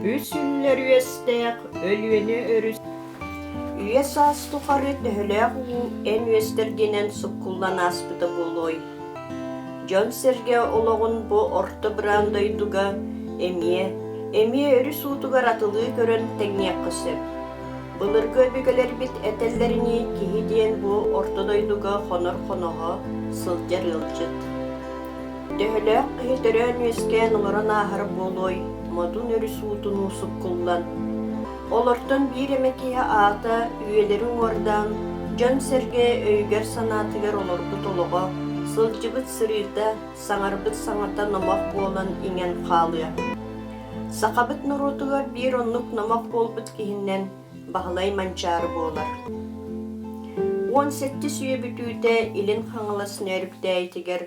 Үс үллэр үөстээх Өлүөнэ өрүс Үйэ саас тухары төһөлөөх уу эн үөстэргинэн суккуллан ааспыта буолуой? Дьон-сэргэ олоҕун бу орто быраан дойдуга эмиэ, эмиэ өрүс уутугар атылыы көрөн тэҥниэххэ сөп. Былыргы өбүгэлэрбит этэллэринии киһи диэн бу орто дойдуга хонор хоноһо, сылдьар ыалдьыт. Төһөлөөх киһи төрөөн-үөскээн олорон ааһар буолуой, модун өрүс уутунуу суккуллан. Олортон биир эмэ киһи аата үйэлэри уҥуордаан, дьон-сэргэ өйүгэр-санаатыгар олорбут олоҕо, сылдьыбыт сырыыта, саҥарбыт саҥата номох буолан иҥэн хаалыа. Сахабыт норуотугар биир оннук номох буолбут киһинэн Баһылай Манчаары буолар. 17 үйэ бүтүүтэ Илин Хаҥалас Нөөрүктээйитигэр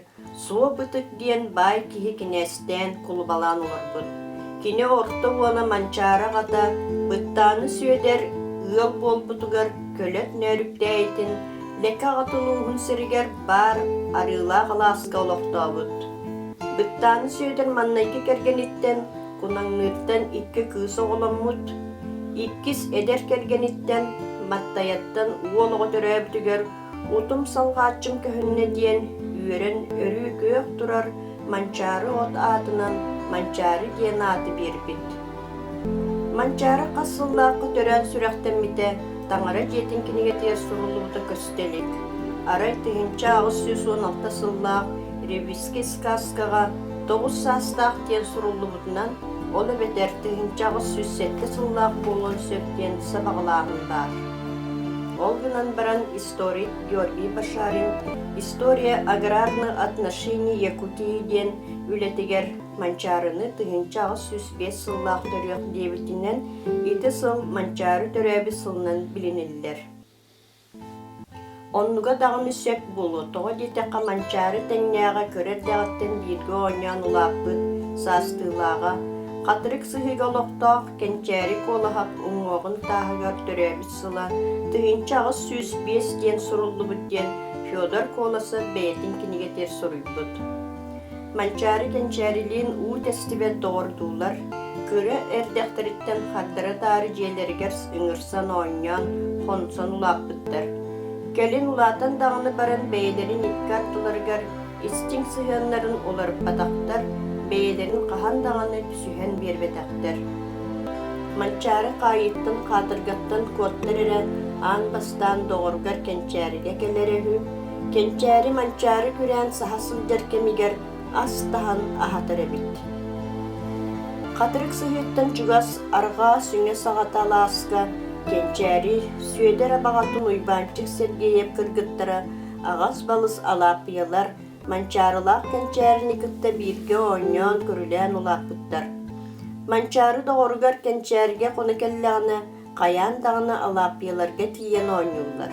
Суо Бытык диэн баай киһи кинээстээн кулубалаан олорбут. Кини орто уола Манчаары аҕата Быттааны Сүөдэр ыал буолбутугар Көлөт Нөөрүктээйитин Лэкэ аҕатын ууһун сиригэр баар Арыылаах алааска олохтообут. Быттааны Сүөдэр маннайгы кэргэниттэн Кунаҥныыртан икки кыыс оҕоломмут, иккис эдэр кэргэниттэн Маттайаттан уол оҕо төрөөбүтүгэр утум салҕааччым көһүннэ диэн үөрэн өрүү күөх турар Манчаары от аатынан Манчаары диэн ааты биэрбит. Манчаары хас сыллаахха төрөөн сүрэхтэммитэ Таҥара дьиэтин кинигэтигэр суруллубута көстө илик. Арай 1816 сыллаах Ревизскэй сказкаҕа тоҕус саастаах диэн суруллубутунан, ол эбэтэр 1807 сыллаах буолуон сөп диэн сабаҕалааһын баар. Ол гынан баран историк Георгий Башарин «История аграрных отношений Якутии» диэн үлэтигэр Манчаарыны 1805 сыллаах төрүөх диэбитинэн ити сыл Манчаары төрөөбүт сылынан билиниллэр. Оннуга даҕаны сөп буолуо, тоҕо диэтэххэ Манчаары тэҥнээҕэ кыра эрдэҕиттэн бииргэ оонньоон улааппыт саастыылааҕа, Хатырык сыһыыга олохтоох Кэнчээри Куолаһап уҥуоҕун тааһыгар төрөөбүт сыла 1805 диэн суруллубут диэн Федор Колосов бэйэтин кинигэтигэр суруйбут. Манчаары Кэнчээрилиин уу тэстибэт доҕордуулар, кыра эрдэхтэриттэн хардары-таары дьиэлэригэр ыҥырсан оонньоон, хонсон улааппыттар. Кэлин улаатан даҕаны баран бэйэлэрин икки ардыларыгар истиҥ сыһыаннарын уларыппатахтар, бэйэлэрин хаһан даҕаны түсүһэн биэрбэтэхтэр. Манчаары хаайыыттан хаатыргаттан куоттар эрэ аан бастаан доҕоругар Кэнчээригэ кэлэрэ үһү, Кэнчээри Манчаары күрээн саһа сылдьар кэмигэр ас таһан аһатар эбит. Хатырык сыһыыттан чугас арҕаа сүҥэ саҕата алааска Кэнчээри Сүөдэр абаҕатын Уйбаанчык Сергеев кыргыттара аҕас-балыс Алааппыйалар Манчаарылаах Кэнчээрини кытта бииргэ оонньоон-көрүлээн улааппыттар. Манчаары доҕоругар Кэнчээригэ хоно кэллэҕинэ хайаан даҕаны Алааппыйаларга тиийэн оонньууллар.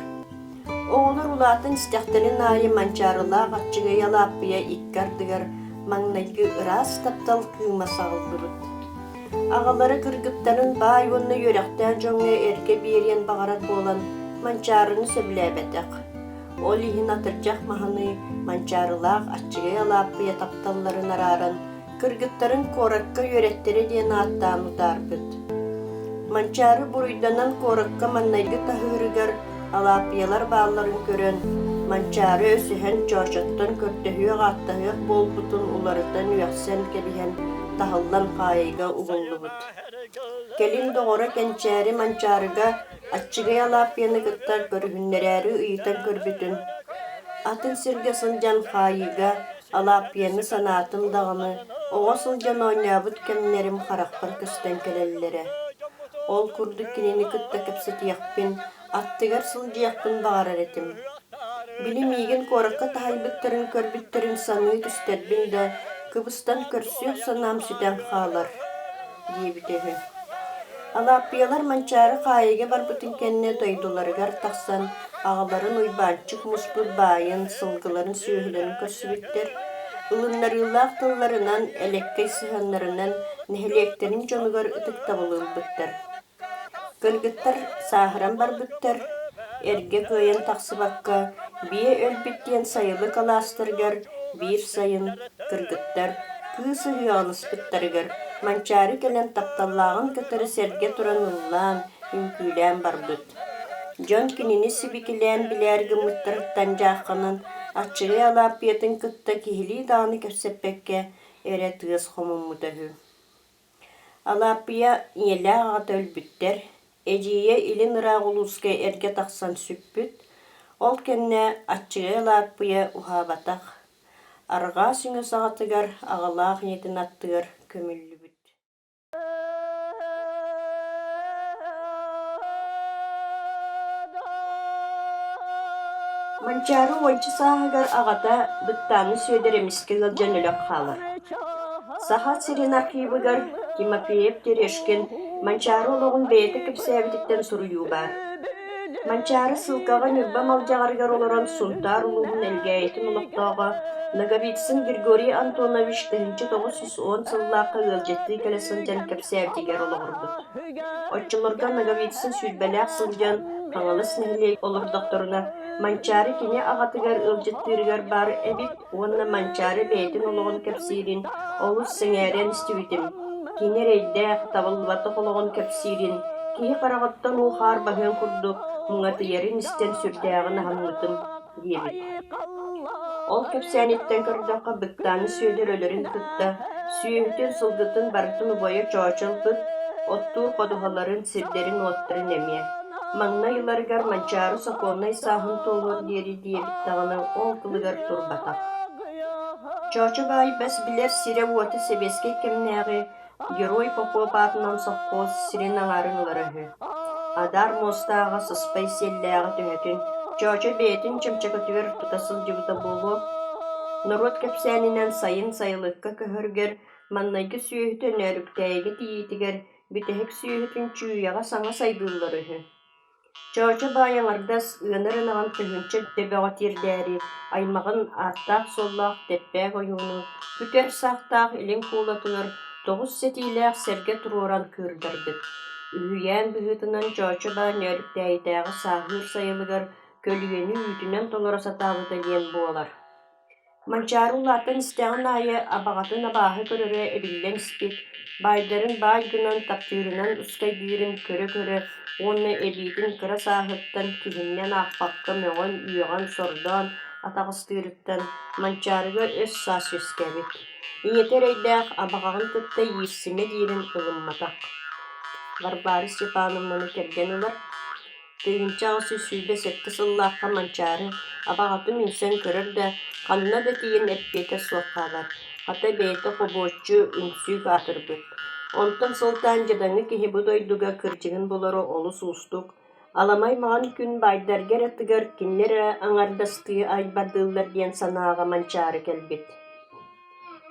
Оҕолор улаатан истэхтэрин аайы Манчаарылаах Аччыгый Алааппыйа икки ардыгар маҥнайгы ыраас таптал кыыма саҕыллыбыт. Аҕалара кыргыттарын баай уонна үөрэхтээх дьоҥҥо эргэ биэриэн баҕарар буолан Манчаарыны сөбүлээбэтэх. Ол иһин атырдьах маһыныы Манчаарылаах Аччыгый Алааппыйа тапталларын арааран Кыргыттарын куоракка үөрэттэрэ диэн ааттаан утаарбыт. Манчаары буруйданан куоракка маҥнайгы таһыырыгар Алааппыйалар баалларын көрөн, Манчаары өсөһөн Чоочоттон көрдөһүөх-ааттаһыах буолбутун уларытан үөхсэн кэбиһэн таһыллан хаайыыга угуллубут. Кэлин доҕоро Кэнчээри Манчаарыга Аччыгый Алааппыйаны кытта көрүһүннэрээри ыйытан көрбүтүн, атын сиргэ сылдьан хаайыыга Алааппыйаны санаатым даҕаны, оҕо сылдьан оонньообут кэмнэрим харахпар көстөн кэлэллэрэ. Ол курдук кинини кытта кэпсэтиэхпин, аттыгар сылдьыахпын баҕарар этим. Били миигин куоракка таһайбыттарын көрбүттэрин саныы түстэрбин да, кыбыстан көрсүөх санаам сүтэн хаалар диэбитэ үһү. Алааппыйалар Манчаары хаайыыга барбытын кэннэ дойдуларыгар тахсан аҕаларын Уйбаанчык муспут баайын, сылгыларын, сүөһүлэрин көрсүбүттэр. Ылыннарыылаах тылларынан, элэккэй сыһыаннарынан нэһилиэктэрин дьонугар ытыктабылы ылбыттар. Кыргыттар сааһыран барбыттар, эргэ кыайан тахсыбакка биэ өлбүт диэн сайылык алаастарыгар биир сайын кыргыттар кыыс ыһыаҕын ыспыттарыгар Манчаары кэлэн тапталлааҕын кытары сэргэ туран ыллаан, үҥкүүлээн барбыт. Дьон кинини сибикилээн билээр гыммыттарыттан дьаахханан, аччыгый Алааппыйатын кытта киһилии даҕаны кэпсэппэккэ эрэ тыас хомуммута үһү. Алааппыйа ийэлээх аҕата өлбүттэр, эдьиийэ илин ыраах улууска эргэ тахсан сүппүт, ол кэннэ аччыгый Алааппыйа уһаабатах, арҕаа сүҥэ саҕатыгар аҕалаах ийэтин аттыгар көмүллүбүт. Манчаары уонча сааһыгар аҕата Быттааны Сүөдэр эмискэ ыалдьан өлөн хаалар. Саха сирин архивыгар Тимофеев Терешкин Манчаары олоҕун бэйэтэ кэпсээбититтэн суруйуу баар. Манчаары ссылкаҕа Ньурба Малдьаҕарыгар олорон Сунтаар улууһун Элгээйитин олохтооҕо Ноговицын Григорий Антонович 1910 сыллаахха ыалдьыттыы кэлэ сылдьан кэпсээбитигэр олоҕурбут. Оччолорго Ноговицын сүүрбэлээх сылдьан Хаҥалас нэһилиэк олордохторуна Манчаары кини аҕатыгар ыалдьыттыырыгар баар эбит уонна Манчаары бэйэтин олоҕун кэпсиирин олус сэҥээрэн истибитим. Кини эрэйдээх, табыллыбатах олоҕун кэпсиирин, киһи хараҕыттан уу-хаар баһыан курдук муҥатыйарын истэн сүрдээҕин аһыммытым диэбит. Ол кэпсээниттэн көрдөххө, Быктааны Сүөдэр өлөрүн кытта сүөһүтүн, сылгытын барытын убайа Чоочо ылбыт, оттуур ходуһаларын, сирдэрин-уоттарын эмиэ. Маҥнай ыларыгар Манчаары сокуоннай сааһын туолуор диэри диэбит даҕаны ол тылыгар турбатах. Чоочо баай бас билэр сирэ-уота сэбиэскэй кэмнээҕи Герой Попов аатынан сопхуос сирин аҥаарын ылара үһү. Адаар муостааҕа сыспай сиэллээҕи төһөтүн Чоочо бэйэтин чөмчөкөтүгэр тута сылдьыбыта буолуо. Норуот кэпсээнинэн сайын сайылыкка көһөрүгэр маҥнайгы сүөһүтэ Нөөрүктээйигэ тиийиитигэр бүтэһик сүөһүтүн Чүүйэҕэ саҥа сайдыыллар үһү. Чоочо баай аҥардас ыанар ынаҕын тыһыынча төбөҕө тиэрдээри аймаҕын ааттаах-суоллаах Тэппээк ойууну күтэр саахтаах илин куулатыгар тоҕус сэтиилээх сэргэ туруоран кыырдарбыт. Үһүйээн быһыытынан Чоочо баай Нөөрүктээйитээҕи сааһыыр сайылыгар көлүйэни үүтүнэн толоро сатаабыта диэн буолар. Манчаары улаатан истэҕин аайы абаҕатын абааһы көрөрө эбиллэн испит, баайдарын баай гынан таптыырынан ускайдыырын көрө-көрө уонна эбиитин кыра сааһыттан киһиннэн аахпакка мөҕөн, үөҕэн, сордоон атаҕастыырыттан Манчаарыга өс-саас үөскээбит. Ийэтэ эрэйдээх абаҕаҕын кытта иирсимэ диирин ылымматах. Варвара Степановнаны кэргэн ылар, 1827 сыллаахха Манчаары абаҕатын үҥсэн көрөр да, ханна да тиийэн эппиэтэ суох хаалар, хата бэйэтэ хобуоччу, үҥсүүк аатырбыт. Онтон сылтаан дьадаҥы киһи бу дойдуга кырдьыгын булара олус уустук, аламай маҥан күн баайдарга эрэ тыгар, кинилэр эрэ аҥардастыы айбардыыллар диэн санааҕа Манчаары кэлбит.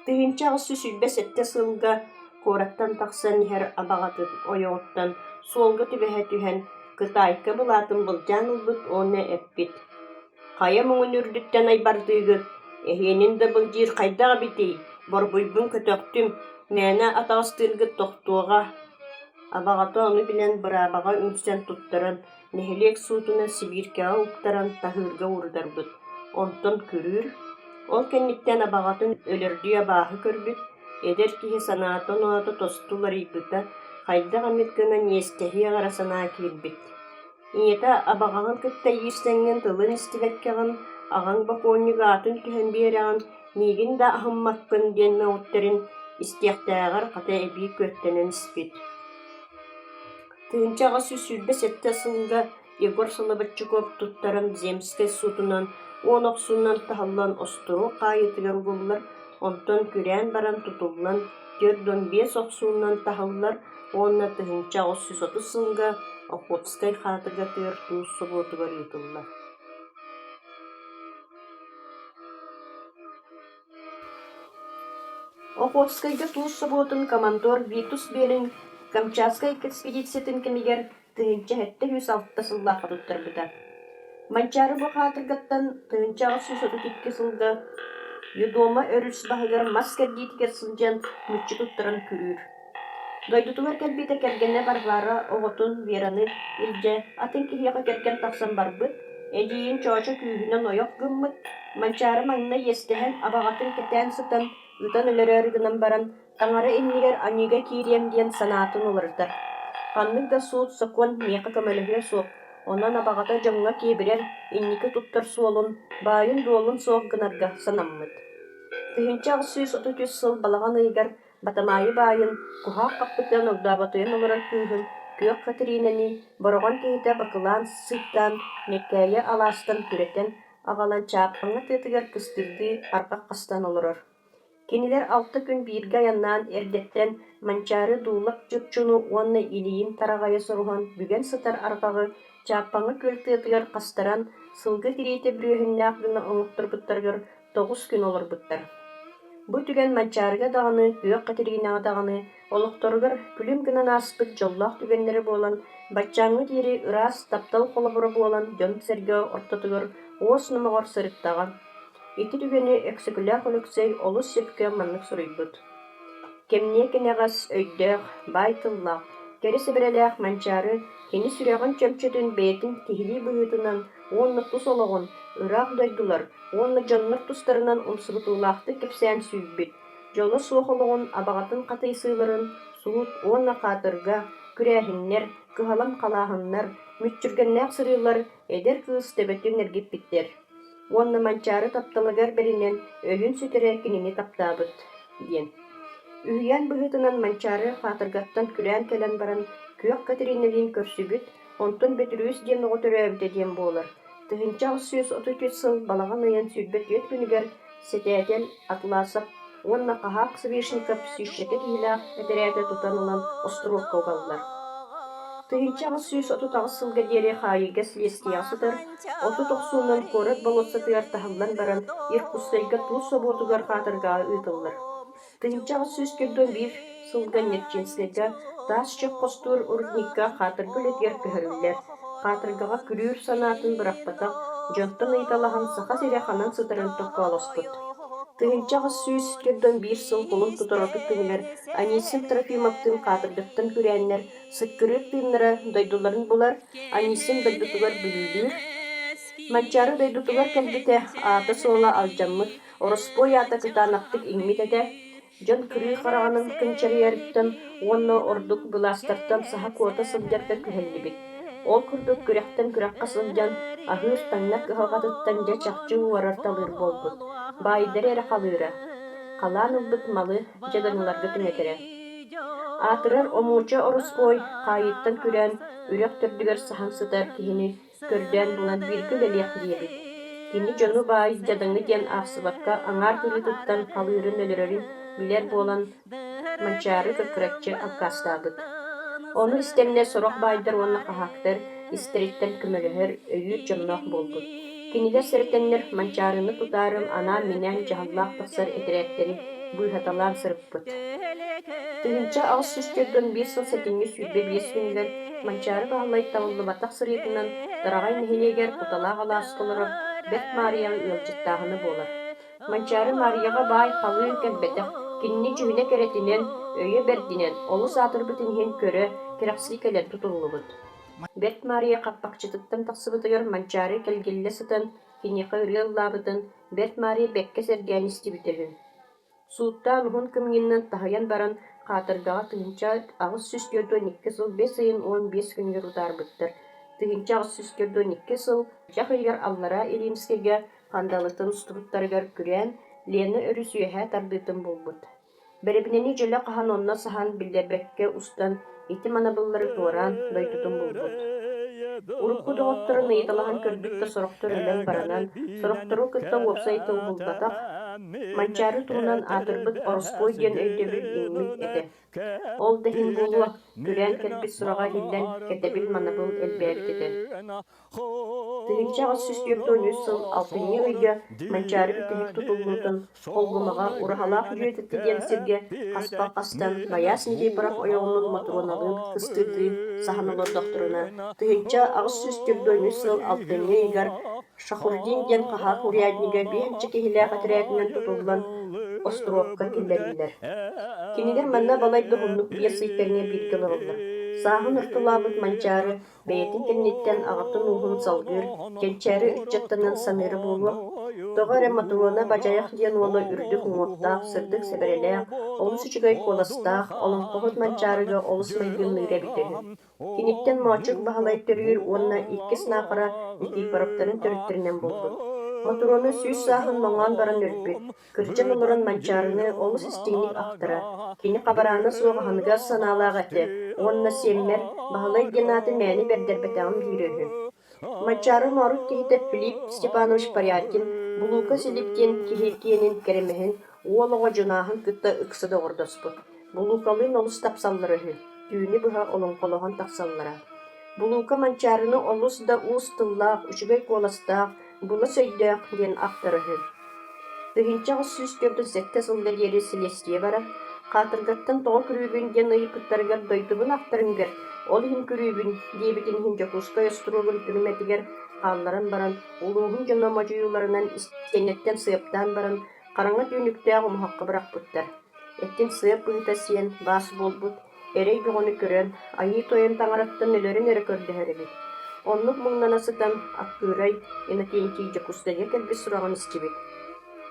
1827 сылга куораттан тахсан иһэр абаҕатын ойоҕуттан суолга түбэһэ түһэн Кытайка былаатын былдьаан ылбыт уонна эппит: «Хайа муҥун үрдүттэн айбардыыгыт, эһиэнин да былдьыыр хайдах эбитий, борбуйбун көтөхтүм, мээнэ атаҕастыыргыт тохтуоҕа». Абаҕата ону билэн быраабаҕа үҥсэн туттаран Нэһилиэк суутунан Сибииркэҕэ уктаран таһыырга уурдарбыт, онтон күрүүр, ол кэнниттэн абаҕатын өлөрдүү абааһы көрбүт, эдэр киһи санаата-оноото тосту уларыйбыта, хайдах эмит гынан иэстэһиэх эрэ санаа киирбит. Ийэтэ абаҕаҕын кытта иирсэҥҥин тылын истибэккэҕин, аҕаҥ бокуонньук аатын түһэн биэрэҕин, миигин да аһыммаккын диэн мөҕүттэрин истиэхтээҕэр хата эбии күөттэнэн испит. 1827 сылга Егор Соловьевчуков туттаран Земскэй суутунан уон охсуунан таһыллан остуруок хаайыытыгар угуллар, онтон күрээн баран тутуллан 45 охсуунан таһыллар уонна 1830 сылга Охотскай хаатыргатыгар туус собуотугар ыытыллар. Охотскайга туус собуотун командор Витус Беринг Камчатскай экспедициятын кэмигэр 1706 сыллаахха туттарбыта. Манчаары бу хаатыргаттан 1832 сылга Юдома өрүс баһыгар мас кэрдиитигэр сылдьан мүччү туттаран күрүүр. Дойдутугар кэлбитэ кэргэнэ Варвара оҕотун Вераны илдьэ атын киһиэхэ кэргэн тахсан барбыт, эдьиийин Чоочо күүһүнэн ойох гыммыт, Манчаары маҥнай иэстэһэн абаҕатын кэтээн сытан, ытан өлөрөөрү гынан баран, Таҥара иннигэр аньыыга киириэм диэн санаатын уларытар. Ханнык да суут-сокуон миэхэ көмөлөһүө суох, онон абаҕата дьоҥҥо киэбирэр, инники туттар суолун, баайын-дуолун суох гынарга санаммыт. 1833 сыл балаҕан ыйыгар Батамаайы баайын, куһаах хаппытынан огдооботуйан олорор кыыһын Күөх Кэтириинэни Бороҕон киһитэ бакылаан сыыттаан Ньэккээйи алаастан күрэтэн аҕалан Чааппаҥҥа тыатыгар кыстыырдыы арҕах хастан олорор. Кинилэр алта күн бииргэ айаннаан эрдэттэн Манчаары Дуулах Чурчуну уонна Илийин тараҕайа соруһан бүгэн сытар арҕаҕы Чааппаҥҥа күөл тыатыгар хастаран, сылгы тириитэ бүрүөһүннээх гына оҥотторбуттарыгар 9 күн олорбуттар. Бу түгэн Манчаарыга даҕаны, Күөх Кэтириинэҕэ даҕаны олохторугар күлүм гынан ааспыт дьоллоох түгэннэрэ буолан, баччааҥҥа диэри ыраас таптал холобура буолан дьон-сэргэ ортотугар уос номоҕор сырыттаҕа. Ити түгэни Өксөкүлээх Өлөксөй олус сөпкө маннык суруйбут: «Кэмниэ кэнэҕэс өйдөөх, баай тыллаах, кэрэ сэбэрэлээх Манчаары кини сүрэҕин чөмчөтүн бэйэтин киһилии быһыытынан уонна тус олоҕун, ыраах дойдулар уонна дьоннор тустарынан умсугутуулаахтык кэпсээн сүүйбүт, дьоло суох олоҕун абаҕатын хатыйсыыларын суут уонна хаатырга, күрээһиннэр, кыһалан халааһыннар, мүччүргэннээх сырыылар эдэр кыыс төбөтүн эргиппиттэр уонна Манчаары тапталыгар бэринэн өйүн сүтэрэ кинини таптаабыт диэн. Үһүйээн быһыытынан Манчаары хаатыргаттан күрээн кэлэн баран Күөх Кэтириинэлиин көрсүбүт, онтон Бөтүрүөс диэн оҕо төрөөбүтэ диэн буолар. 1833 сыл балаҕан ыйын 24 күнүгэр Сэтээтэл Атласов уонна Хаһаак Свешников сүүсчэкэ киһилээх этэрээтэ тутан ылан остуруокка угаллар. 1838 сылга диэри хаайыыга силиэстийэҕэ сытар, 30 охсуунан куорат болуоссатыгар таһыллан баран Иркутскайга туус собуотугар хаатыргаҕа ыытыллар. 1841 сылга Нерчинскэйгэ таас чох хостуур рудникка хаатырга үлэтигэр көһөрүллэр. Хаатыргаҕа күрүүр санаатын бырахпатах, дьонтон ыйыталаһан Саха сирэ ханан сытарын токкоолоспут. 1841 сыл кулун тутар 30 күнүгэр Анисим Трофимовтыын хаатыргаттан күрээннэр сыккырыыр тыыннара дойдуларын булар, Анисим дойдутугар Бүлүүлүүр. Манчаары дойдутугар кэлбитэ, аата-суола алдьаммыт, Ороспуой аата кытаанахтык иҥмит этэ, дьон кырыы хараҕынан кынчарыйарыттан уонна ордук былаастартан саһа куота сылдьарга күһэллибит. Ол курдук күрэхтэн күрэххэ сылдьан, аһыыр-таҥнар кыһалҕатыттан дьэ чахчы уорар-талыыр буолбут, баайдары эрэ халыыра, халаан ылбыт малы дьадаҥыларга түҥэтэрэ. Аатырар Омуоча ороспуой хаайыыттан күрээн, үрэх төрдүгэр саһан сытар киһини көрдөөн булан бииргэ үлэлиэх диэбит. Кини дьону баай, дьадаҥы диэн аахсыбакка аҥаар кырыытыттан халыырын-өлөрөрүн билэр буолан Манчаары кыккыраччы аккаастаабыт. Ону истэннэр сорох баайдар уонна хаһаактар истэриттэн көмөлөһөр, өйүүр дьонноох буолбут. Кинилэр сэрэтэннэр Манчаарыны тутаары анаан-минээн дьаһаллаах тахсар этэрээттэри быыһаталаан сырыппыт. 1841 сыл сэтинньи 25 күнүгэр Манчаары Баһылай табыллыбатах сырыытынан Тараҕай нэһилиэгэр Куталаах алааска олорор Бэрт Маарыйаҕа ыалдьыттааһына буолар. Манчаары Маарыйаҕа баай халыан кэлбэтэх, кинини дьүһүнэ кэрэтинэн, өйө бэрдинэн, олус аатырбытын иһин көрө, кэрэхсии кэлэн тутуллубут. Бэрт Маарыйа хаппахчытыттан тахсыбытыгар Манчаары кэлгиллэ сытан киниэхэ ырыа ыллаабытын Бэрт Маарыйа бэккэ сэргээн истибитэ үһү. Сууттаан уһун кымньыынан таһыйан баран, хаатыргаҕа 1842 сыл бэс ыйын 15 күнүгэр утаарбыттар. 1842 сыл дьах ыйыгар Аллараа Илимскэйгэ хандалытын устубуттарыгар күрээн, Лена өрүс үөһээ тардыытын булбут. Бэрэбинэни дьөлө хаһан онно саһан биллэрбэккэ устан, ити манабыллары туораан, дойдутун булбут. Урукку доҕотторун ыйыталаһан көрбүт да сорохтор өлөн баранан, сорохтору кытта уопсай тыл булбатах, Манчаары туһунан аатырбыт ороспуой диэн өйдөбүл иҥмит этэ. Ол да иһин буолуо, күрээн кэлбит сураҕа иһиллэн, кэтэбил-манабыл элбээбит этэ. 1843 сыл алтынньы ыйга Манчаары бүтэһик тутуллуутун Холгумаҕа Ураһалаах Дьүөтэтэ диэн сиргэ хаспах хастан Байаас Никифоров ойоҕунун Мотуруоналыын кыстыырдыы саһан олордохторуна, 1843 сыл алтынньы ыйыгар Шахурдин диэн хаһаак уряднига биэһинчэ киһилээх этэрээтинэн тутуллан остуруокка киллэриллэр. Кинилэр манна балай да уһуннук биэс ый кэриҥэ бииргэ олороллор. Сааһын ортолообут Манчаары бэйэтин кэнниттэн аҕатын ууһун салгыыр, кэнчээри ыччаттанан саныыра буолуо. Тоҕо эрэ Мотуруона Бадьайах диэн уола үрдүк уҥуохтаах, сырдык сэбэрэлээх, олус үчүгэй куоластаах, олоҥхоһут Манчаарыга олус майгынныыра эбитэ үһү. Киниттэн Моочук Баһылай төрүүр уонна иккис Наахара Никифоровтарын төрүттэринэн буолбут. Мотуруона 100 сааһын моҥоон баран өлбүт. Кырдьан олорон Манчаарыны олус истиҥник ахтара, кини хабараана суох аһыныгас санаалаах этэ уонна сиэммэр Баһылай диэн ааты мээнэ бэрдэрбэтэҕим диирэ үһү. Манчаары норуот киһитэ Филипп Степанович Порядкин Булуука Силип диэн киһи киэнин кэрэмэһин уол оҕо дьонааһын кытта ыкса доҕордоспут. Булуукалыын олус тапсаллара үһү, түүнү быһа олоҥхолоһон тахсаллара. Булуука Манчаарыны олус да уус тыллаах, үчүгэй куоластаах, былас өйдөөх диэн ахтара үһү. 1847 сылга диэри силиэстийэ барар, хаатыргаттан тоҕо күрүүбүн диэн ыйыппыттарыгар дойдубун ахтарым бэрт, ол иһин күрүүбүн диэбитин иһин Дьокуускай остуруогун түрмэтигэр хаалларан баран, улууһун дьоно модьуйууларынан истиэнэттэн сыаптаан баран, хараҥа түүнүктээх умуһахха бырахпыттар. Эттин сыап быһыта сиэн баас буолбут, эрэй бөҕөнү көрөн, Айыы Тойон таҥараттан өлөрүн эрэ көрдөһөр эбит. Оннук муҥнана сытан, Аккыырай Иннокентий Дьокуускайга кэлбит сураҕын истибит.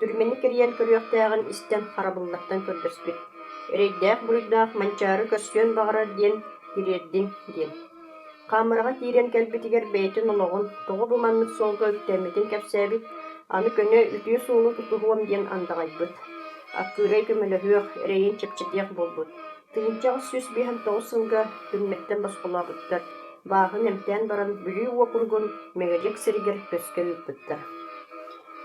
Түрмэни кэрийэн көрүөхтээҕин истэн харабыллартан көрдөспүт. Эрэйдээх-буруйдаах Манчаары көрсүөн баҕарар диэн тириэрдиҥ диэн. Хаамыраҕа киирэн кэлбитигэр бэйэтин олоҕун тоҕо бу маннык суолга үктэммитин кэпсээбит, аны көнө үтүө суолу тутуһуом диэн андаҕайбыт. Аккыырай көмөлөһүөх, эрэйин чэпчэтиэх буолбут. 1859 сылга түрмэттэн босхолообуттар, бааһын эмтээн баран Бүлүү уокуругун Мэгэдьэк сиригэр көскө ыыппыттар.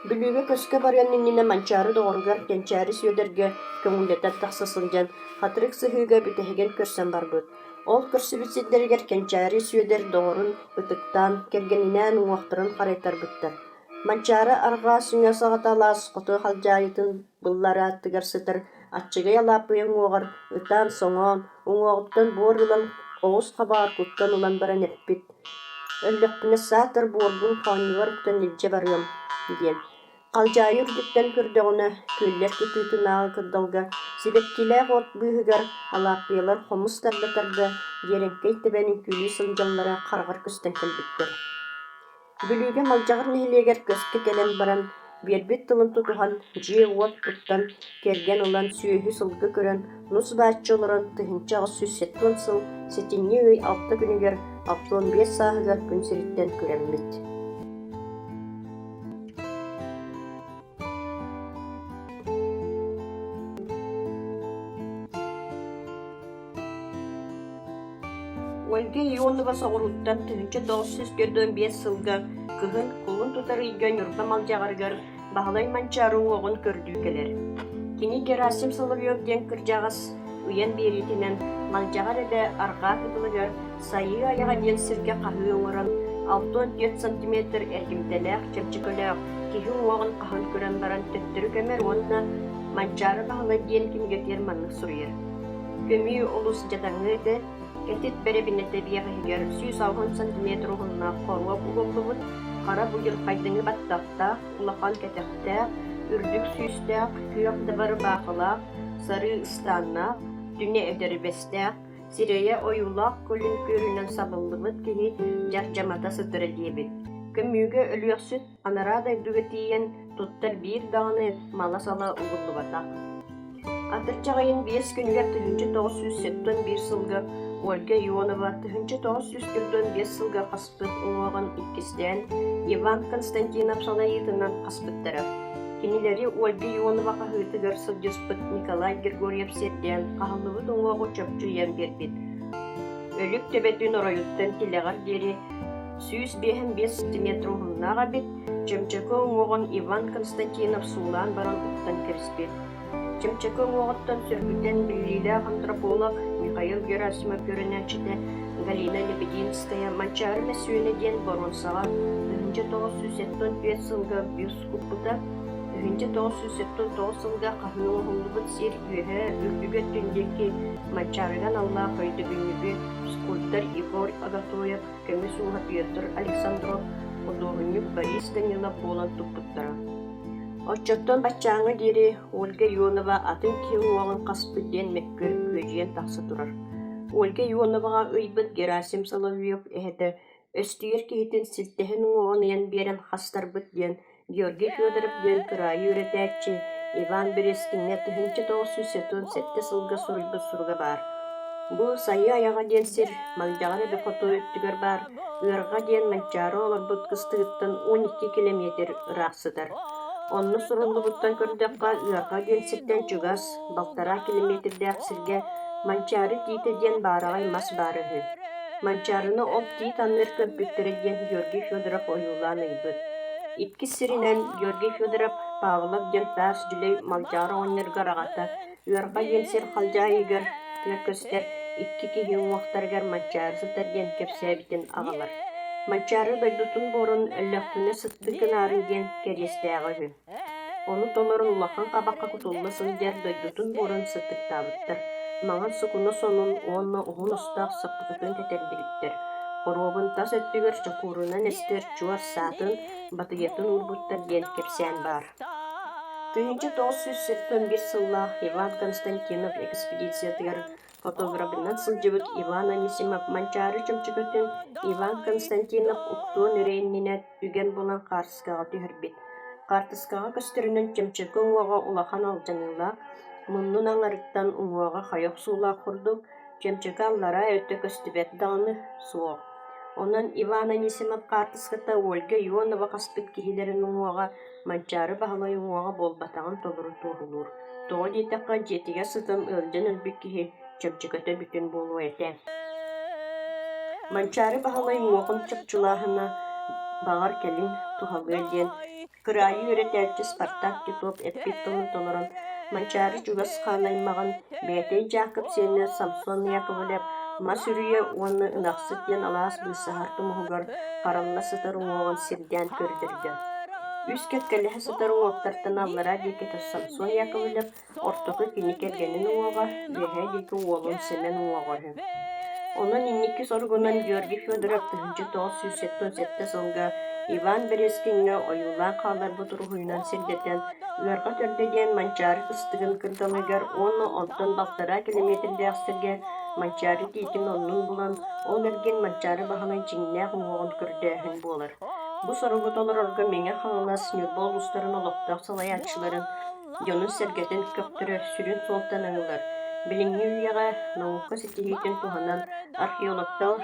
Бүлүүгэ көскө барыан иннинэ Манчаары доҕоругар Кэнчээри Сүөдэргэ көҥүллэтэн тахса сылдьан, Хатырык сыһыыга бүтэһигин көрсөн барбыт. Ол көрсүбүт сирдэригэр Кэнчээри Сүөдэр доҕорун ытыктаан, кэргэнинээн уҥуохтарын харайтарбыттар. Манчаары арҕаа сүҥэ саҕата алаас хоту халдьаайытын былларааттыгар сытар аччыгый Алааппыйа уҥуоҕар ытаан-соҥоон, уҥуоҕуттан буор ылан оҕус хабаҕар куттан ылан баран эппит: «Өллөхпүнэ саатар буорбун хоонньубар уктан илдьэ барыам» диэн. Халдьаайы үрдүттэн көрдөҕүнэ, күөллэр кытыытынааҕы кырдалга сибэккилээх от быыһыгар Алааппыйалар хомус тарда-тарда дьиэрэҥкэй тэбэн үҥкүүлүү сылдьаллара хараҕар көстөн кэлбиттэр. Бүлүүгэ Малдьаҕар нэһилиэгэр көскө кэлэн баран, биэрбит тылын тутуһан, дьиэ-уот туттан, кэргэн ылан, сүөһү-сылгы көрөн, нус-бааччы олорон 1870 сыл сэтинньи ый алта күнүгэр 65 сааһыгар күн сириттэн күрэммит. Ольга Ионова соҕурууттан 1945 сылга кыһын кулун тутар ыйга Ньурба Малдьаҕарыгар Баһылай Манчаары уҥуоҕун көрдүү кэлэр. Кини Герасим Соловьев диэн кырдьаҕас ыйан биэриитинэн Малдьаҕар эбэ арҕаа кытылыгар Сайыы айаҕа диэн сиргэ хаһыы оҥорон, 64 сантиметр эргимтэлээх чөмчөкөлөөх киһи уҥуоҕун хаһан көрөн баран төттөрү көмөр уонна Манчаары Баһылай диэн кинигэтигэр маннык суруйар: «Көмүү олус дьадаҥы этэ, кэтит бэрэбинэтэ биэҕиһигэр 160 сантиметр уһуннаах хоруоп угуллубут, хара будьурхайдыҥы баттахтаах, улахан кэтэхтээх, үрдүк сүүстээх, күөх дабары баахылаах, сарыы ыстааннаах, түнэ этэрбэстээх, Сирэйэ ойуулаах көлүн күөлүнэн сабыллыбыт киһи дьардьамата сытара диэбит. Көмүүгэ өлүөхсүт анараа дойдуга тиийэн туттар биир даҕаны мала-сала угуллубатах. Атырдьах ыйын биэс күнүгэр 1971 сылга Ольга Ионова 1945 сылга хаспыт уҥуоҕун иккистээн Иван Константинов салайыытынан хаспыттара. Кинилэри Ольга Ионова хаһыытыгар сылдьыспыт Николай Григорьев сирдээн хаһыллыбыт уҥуоҕу чопчу ыйан биэрбит. Өлүк төбөтүн оройуттан тилэҕэр диэри 155 сантиметр уһуннаах эбит, чөмчөкө уҥуоҕун Иван Константинов суулаан баран уктан кэбиспит. Чөмчөкө уҥуоҕуттан сөргүтэн биллиилээх антрополог Михаил Герасимов үөрэнээччитэ Галина Лебединская «Манчаары мөссүөнэ» диэн боруонсаҕа 1975 сылга бюст куппута, 1979 сылга хаһыы оҥоһуллубут сир үөһээ үрдүк өттүн диэки Манчаарыга аналлаах өйдөбүнньүгү скульптор Егор Агатоев, көмүс ууһа Петр Александров, худуоһунньук Борис Данилов буолан туппуттара. Оччоттон баччааҥҥа диэри Ольга Ионова атын киһи уҥуоҕун хаспыт диэн мөккүөр күөдьүйэн тахса турар. Ольга Ионоваҕа ыйбыт Герасим Соловьев эһэтэ өстүйэр киһитин силтэһин уҥуоҕун ыйан биэрэн хастарбыт диэн. Георгий Федоров диэн кыраайы үөрэтээччи Иван Березкиҥҥэ 1977 сылга суруйбут суруга баар. Бу Сайыы айаҕа диэн сир Малдьаҕар эбэ хоту өттүгэр баар Ыарҕа диэн Манчаары олорбут кыстыгыттан 12 килэмиэтир ыраах сытар. Онно суруллубуттан көрдөххө, Ыарҕа диэн сиртэн чугас, балтараа килэмиэтирдээх сиргэ Манчаары тиитэ диэн баараҕай мас баара үһү. Манчаарыны ол тиит анныгар көрбүттэрэ диэн Георгий Федоров ойуулаан ыйбыт. Иккис сиринэн Георгий Федоров Павлов диэн таас дьүлэй Малдьаҕар оҕонньоругар аҕата Ыарҕа диэн сир халдьаайыгар көстөр икки киһи уҥуохтарыгар Манчаары сытар диэн кэпсээбитин аҕалар. Манчаары дойдутун буорун өллөхпүнэ сыттык гынаарын диэн кэриэстээҕэ үһү. Ону толорон улахан хабахха кутулла сылдьар дойдутун буорун сыттыктаабыттар, маҥан сукуна сонун уонна уһун устаах саппыкытын кэтэрдибиттэр, хоруобун тас өттүгэр чокуурунан эстэр чуор саатын, батыйатын уурбуттар диэн кэпсээн баар. 1971 сыллаах Иван Константинов экспедициятыгар фотографынан сылдьыбыт Иван Анисимов Манчаары чөмчөкөтүн Иван Константинов уктуон эрэ иннинэ үгэн булан хаартыскаҕа түһэрбит. Хаартыскаҕа көстөрүнэн чөмчөкө уҥуоҕа улахан алдьаныылаах, муннун аҥарыттан уҥуоҕа хайа охсуулаах курдук, чөмчөкө аллараа өттө көстүбэт даҕаны суох. Онон Иван Анисимов хаартыската Ольга Ионова хаспыт киһилэрин уҥуоҕа Манчаары Баһылай уҥуоҕа буолбатаҕын толору туоһулуур. Тоҕо диэтэххэ, дьиэтигэр сытан ыалдьан өлбүт киһи чөмчөкөтө бүтүн буолуо этэ. Манчаары Баһылай уҥуоҕун чопчулааһына баҕар кэлин туһалыа диэн кыраайы үөрэтээччи Спартак Титов эппит тылын толорон Манчаары чугас хаан аймаҕын Бээтэй Дьаакып сиэнэ Самсон Яковлев Мас Үрүйэ уонна Ынахсыт диэн алаас быысаһар тумуһугар харалла сытар уҥуоҕун сирдээн көрдөрдө. Үс кэккэлэһэ сытар уҥуохтартан аллараа диэки Самсон Яковлев Ортоку кини кэргэнин уҥуоҕа, үөһээ диэки уолун Сэмэн уҥуоҕа үһү. Онон инники соругунан Георгий Федоров 1977 сылга Иван Березкиҥҥэ ойуулаан хаалларбыт уруһуйунан сирдэтэн Ыарҕа төрдө диэн Манчаары кыстыгын кырдалыгар уонна онтон балтараа килэмиэтирдээх сиргэ Манчаары тиитин оннун булан, ол эргин Манчаары Баһылай дьиҥнээх уҥуоҕун көрдөөһүн буолар. Бу соругу толорорго Мэҥэ Хаҥалас, Ньурба улуустарын олохтоох салайааччыларын дьонун-сэргэтин көхтөрөр сүрүн суолтаны ылар. Билиҥҥи үйэҕэ наука ситиһиитин туһанан археологтар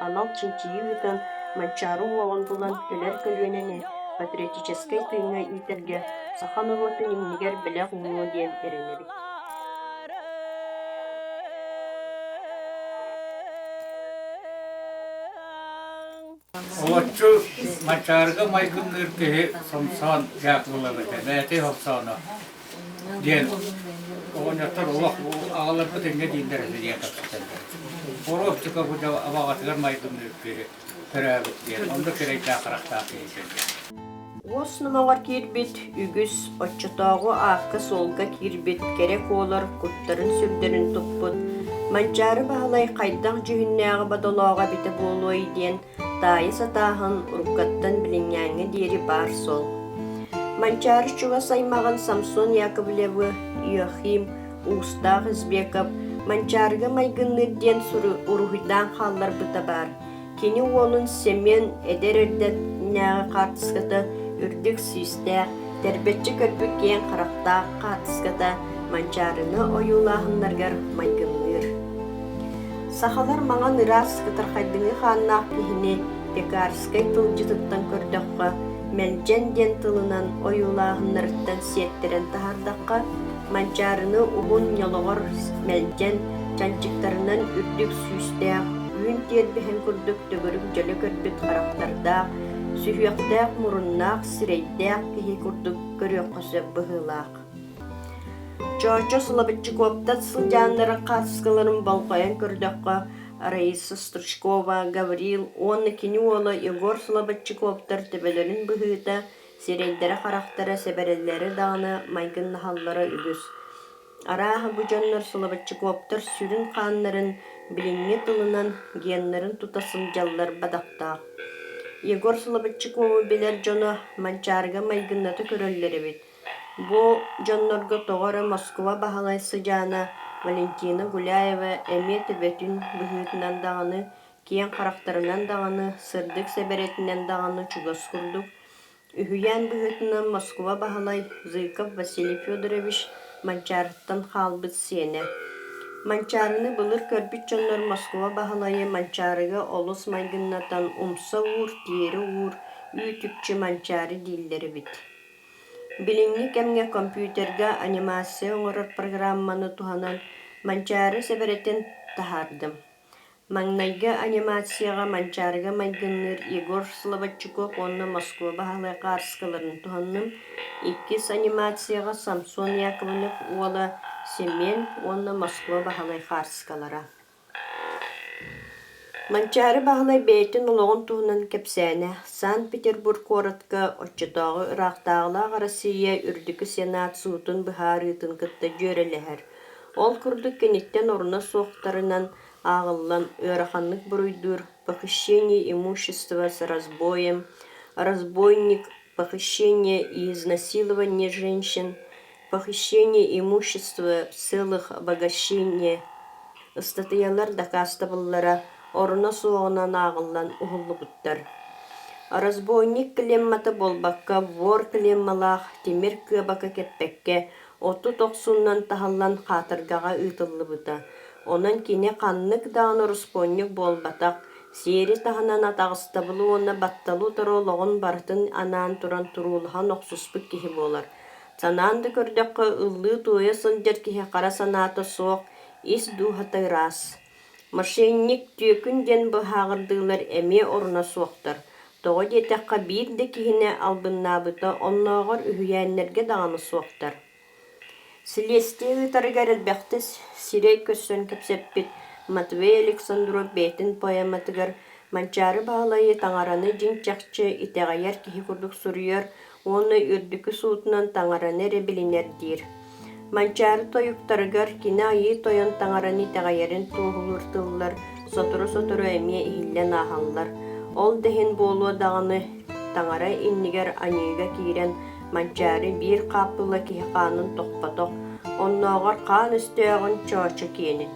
анал чинчийии ыытан Манчаары уҥуоҕун булан кэлэр көлүөнэни патриотическай тыыҥҥа иитэргэ саха норуотун иннигэр бэлэх уунуо диэн эрэнэбит. Олоччу Манчаарыга майгынныыр киһи Сомсоон Дьаакыбылап этэ, бэйэтэ Сомсооно диэн оҕонньоттор олох аҕаларбыт инньэ дииллэр этэ диэн кэпсэтэллэр. Боруопчука бу абаҕатыгар майгынныыр киһи төрөөбүт диэн, онно кирэйдээх харахтаах киһи диэн. Уос номоҕор киирбит үгүс, оччотооҕу аакка-суолга киирбит кэрэ куолар куттарын-сүрдэрин туппут Манчаары Баһылай хайдах дьүһүннээҕи бодолооҕо эбитэ буолуой диэн таайа сатааһын уруккаттан билиҥҥээҥҥэ диэри баар суол. Манчаары чугас аймаҕын Самсон Яковлевы, Иохим, Уустаах Избеков Манчаарыга майгынныыр диэн уруһуйдаан хаалларбыта баар. Кини уолун Семен эдэр эрдэтинээҕи хаартыската үрдүк сүүстээх, тэрбэччи көрбүт киэҥ харахтаах хаартыската Манчаарыны ойуулааһыннарыгар майгынныыр. Сахалар маҥан ыраас кытархайдыҥы хааннаах киһини Пекарскай тылдьытыттан көрдөххө, мэлдьэн диэн тылынан ойуулааһыннарыттан сиэттэрэн таһаардахха, Манчаарыны уһун ньолоҕор мэлдьэн, чанчыктарынан үрдүк сүүстээх, үүн тиэрбэһин курдук төгүрүк дьөлө көрбүт харахтардаах, сүһүөхтээх муруннаах, сирэйдээх киһи курдук көрүөххэ сөп быһыылаах. Чоочо Слободчиковтан сылдьааннарын хаартыскаларын болҕойон көрдөххө, Раиса Стручкова, Гаврил уонна кини уола Егор Слободчиковтар төбөлөрүн быһыыта, сирэйдэрэ-харахтара сэбэрэллэрэ даҕаны майгыннаһаллара үгүс. Арааһа бу дьоннор Соловьевчиковтар сүрүн хааннарын билиҥҥи тылынан геннарын тута сылдьаллар бадахтаах. Егор Соловьевчикову билэр дьоно Манчаарыга майгынната көрөллөр эбит. Бу дьоннорго тоҕо эрэ Москва Баһылай сыдьаана Валентина Гуляева эмиэ төбөтүн быһыытынан даҕаны, киэҥ харахтарынан даҕаны, сырдык сэбэрэтинэн даҕаны чугас курдук. Үһүйээн быһыытынан Москуба Баһылай Зыков Василий Федорович Манчаарыттан хаалбыт сиэнэ. Манчаарыны былыр көрбүт дьоннор Москуба Баһылайы Манчаарыга олус майгыннатан умса уур, тиэрэ уур, үүт-үкчү Манчаары дииллэр эбит. Билиҥҥи кэмҥэ компьютерга анимация оҥорор программаны туһанан Манчаары сэбэрэтин таһаардым. Маҥнайгы анимацияҕа Манчаарыга майгынныыр Егор Слободчуков уонна Москва баһылай хаарыскаларын туһанным, иккис анимацияҕа Самсон Яковлев уола Семен уонна Москва баһылай хаарыскалара. Манчаары Баһылай бэйэтин олоҕун туһунан кэпсээнэ Санкт-Петербург куоратка оччотооҕу ыраахтааҕылаах Россия Үрдүкү Сенат суутун быһаарыытын кытта дьүөрэлэһэр. Ол курдук киниттэн оруна суохтарынан ааҕыллан ыараханнык буруйдуур похищение имущества с разбоем, разбойник, похищение и изнасилование женщин, похищение имущества в целых обогащения ыстатыйалар дакаастабыллара оруна суоҕунан ааҕыллан уһуллубуттар. Разбойник клеммата буолбакка вор клеммалаах тимир кыабака кэппэккэ 30 охсунан таһыллан хаатыргаҕа ыытыллыбыта. Онон кини ханнык даҕаны ороспуонньук буолбатах, сиэри таһынан атаҕастабылы уонна батталы утары олоҕун барытын анаан туран туруулаһан охсуспут киһи буолар. Санаан да көрдөххө, ыллыы-туойа сылдьар киһи хара санаата суох, ис дууһата ыраас. Мошенник, түөкүн диэн быһааҕырдыылар эмиэ оруна суохтар. Тоҕо диэтэххэ, биир да киһини албыннаабыта оннооҕор үһүйээннэргэ даҕаны суохтар. Силиэстийэ ыытарыгар элбэхтэ сирэй көрсөн кэпсэппит Матвей Александров бэйэтин поэматыгар Манчаары Баһылайы таҥараны дьиҥ-чахчы итэҕэйэр киһи курдук суруйар уонна үрдүкү суутунан таҥараны эрэ билинэр диир. Манчаары тойуктарыгар кини Айыы Тойон таҥараны итэҕэйэрин туоһулуур тыллар сотору-сотору эмиэ иһиллэн ааһаллар. Ол да иһин буолуо даҕаны, таҥара иннигэр аньыыга киирэн Манчаары биир хааппыла киһи хаанын тохпотох, оннооҕор хаан өстөөҕүн чоочо киэнин.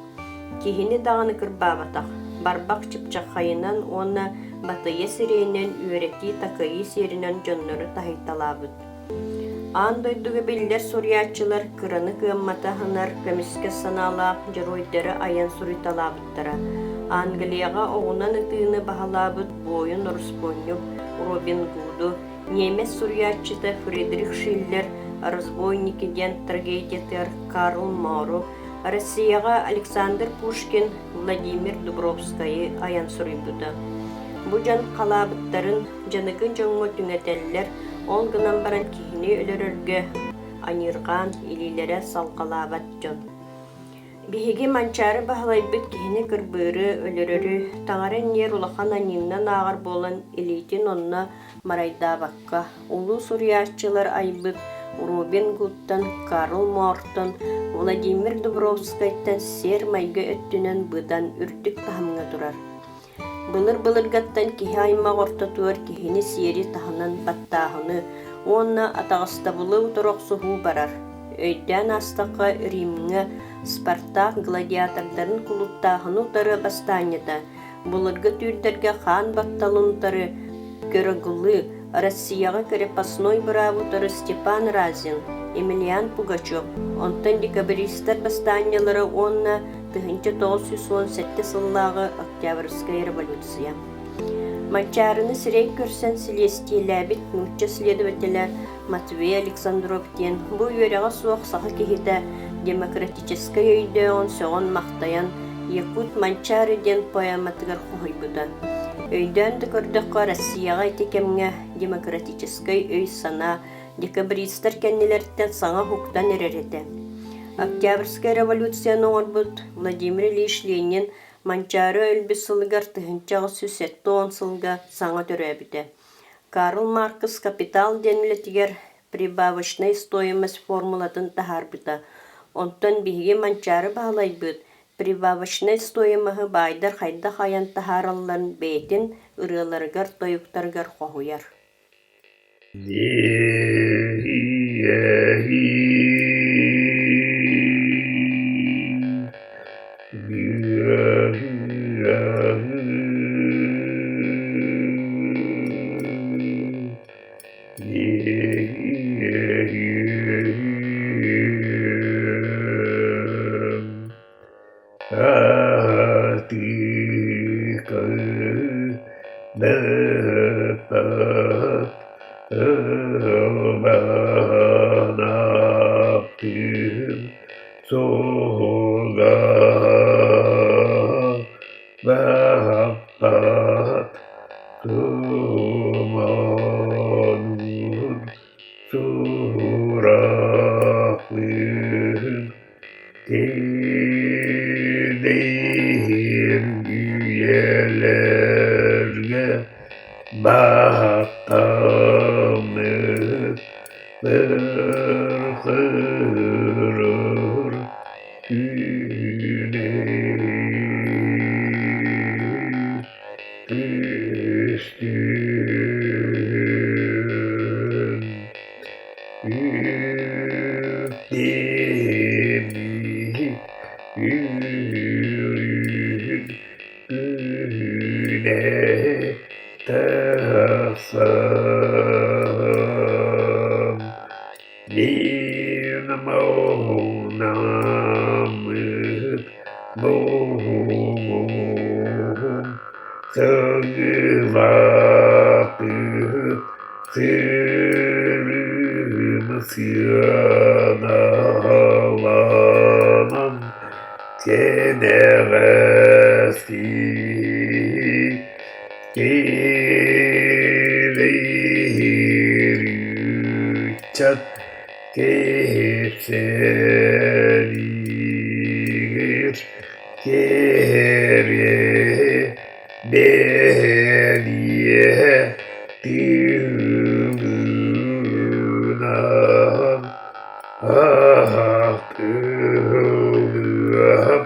Киһини даҕаны кырбаабатах, барбах чыпчаххайынан уонна батыйа сирэйинэн үөрэтии-такайыы сиэринэн дьоннору таһыйталаабыт. Аан дойдуга биллэр суруйааччылар кыраны кыамматы аһынар көмүскэс санаалаах дьоруойдары айан суруйталаабыттара. Англияҕа оҕунан ытыыны баһылаабыт буойун ороспуонньук Робин Гуду, Ньиэмэс суруйааччыта Фридрих Шиллер «Разбойники» диэн трагедиятыгар Карл Мору, Россияҕа Александр Пушкин Владимир Дубровскайы айан суруйбута. Бу дьон халаабыттарын дьаныгы дьоҥҥо түҥэтэллэр, ол гынан баран киһини өлөрөргө аньыырҕаан илиилэрэ салҕалаабат дьон. Биһиги Манчаары Баһылайбыт киһини кырбыыры, өлөрөрү, таҥара инниэр улахан аньыыннан ааҕар буолан илиитин онно марайдаабакка, улуу суруйааччылар айбыт Робин Гудтан, Карл Мортон, Владимир Дубровскайтан сиэр-майгы өттүнэн быдан үрдүк таһымҥа турар. Былыр-былыргаттан киһи аймах ортотугар киһини сиэри таһынан баттааһыны уонна атаҕастабылы утары охсуһуу барар. Өйдөөн аастахха, Римҥэ Спартак гладиатордарын кулуттааһыны утары бастаанньата, былыргы түүрдэргэ хаан батталын утары Көрөгулы, Россияҕа крепостной быраабы утары Степан Разин, Емельян Пугачев, онтон декабристар бастаанньалара уонна 1917 сыллааҕы Октябрьская революция. Манчаарыны сирэй көрсөн силиэстийэлээбит нуучча следователэ Матвей Александров диэн бу үөрэҕэ суох саха киһитэ демократическай өйдөөҕүн сөҕөн-махтайан «Якут Манчаары» диэн поэматыгар хоһуйбута. Өйдөөн да көрдөххө, Россияҕа ити кэмҥэ демократическай өй-санаа декабристар кэннилэриттэн саҥа уһуктан эрэр этэ. Октябрьскай революцияны оҥорбут Владимир Ильич Ленин Манчаары өлбүт сылыгар 1870 сылга саҥа төрөөбүтэ. Карл Маркс «Капитал» диэн үлэтигэр прибавочная стоимость формулатын таһаарбыта. Онтон биһиги Манчаары Баһылайбыт прибавочнай стоимоһы баайдар хайдах айан таһааралларын бэйэтин ырыаларыгар-тойуктарыгар хоһуйар. Ылбанаптыын суһуга баһаппат туманын сурахлыын Кириэһин үйэлэргэ баттаммыт быркырыр күнэ түстүн. Үктэммит үрүҥ күнэ тахсан, мин муҥнаммыт муҥум Сылгылаатыт сырыым сыаналанан кэнэҕэски кэлэр ыччат кэпсэлигэр кэрэ бэлиэ тыынынан ахтыллыам.